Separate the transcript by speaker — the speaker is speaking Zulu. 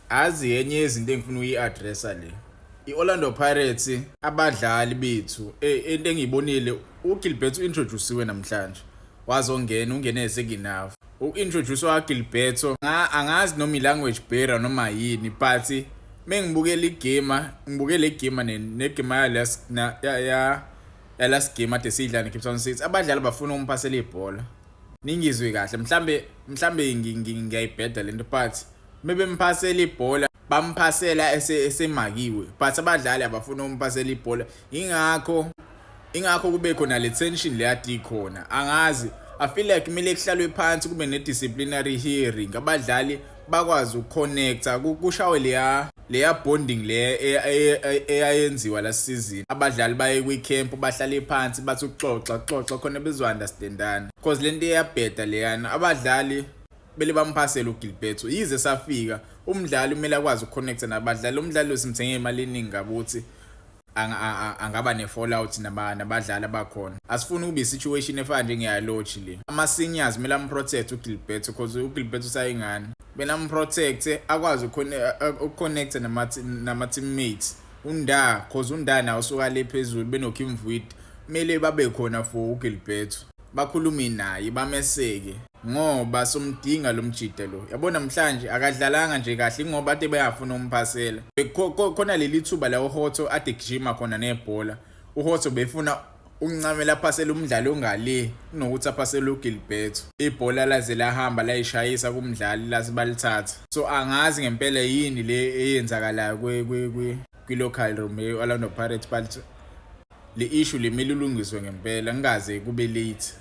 Speaker 1: Azi enye yezinto engifuna ukuyi-addressa le. I-Orlando Pirates abadlali bethu into engiyibonile uGilbert u-introduce-iwe namhlanje. Wazongena ungene second half. Uku-introduce kwaGilberto angazi noma i-language barrier noma yini but mengibukela igame ngibukele igame negame ya ya last game ade siyidlala neCape Town City abadlali bafuna ukumphasela ibhola. Ningizwe kahle mhlambe ngiyayibheda lento but mebemphasela ibhola bamphasela esemakiwe but abadlali abafuna ukumphasela ibhola ingakho kube khona le tension le ade ikhona. Angazi, I feel like kumele kuhlalwe phansi kube ne-disciplinary hearing, abadlali bakwazi ukuconnecta, kushawe leya bonding le eyayenziwa last season. Abadlali baye kwi-camp bahlale phansi bathi ukuxoxa xoxa khona bezo-understandana because lento iyabheda leyana. Abadlali bele bamphasela uGilberto yize safika umdlali kumele akwazi ukuconnecta nabadlali. Umdlali lo simthenge imali eningi kabi ukuthi angaba ne-fallout nabadlali abakhona. Asifuni kube i-situation efana njengeyaLorch le. Ama-seniors kumele amprotect uGilberto because uGilberto usayingane, kumele amprotect akwazi ukuconnecta nama-teammates. Unda cause unda nawe usuka le phezulu benoKimvuidi kumele babe khona for uGilberto, bakhulume naye bameseke ngoba somdinga lo mjida lo. Yabo namhlanje akadlalanga nje kahle ngoba ade bayafuna umphasela. Khona leli thuba la uHotto ade gijima khona nebhola, uHotto befuna ukuncamela aphasele umdlali ongale kunokuthi aphasele uGilberto. Ibhola laze lahamba layishayisa kumdlali lase balithatha. So angazi ngempela yini le eyenzakalayo kwi-locker room ye-Orlando Pirates but le issue le kumele ilungiswe ngempela ngingaze kube late.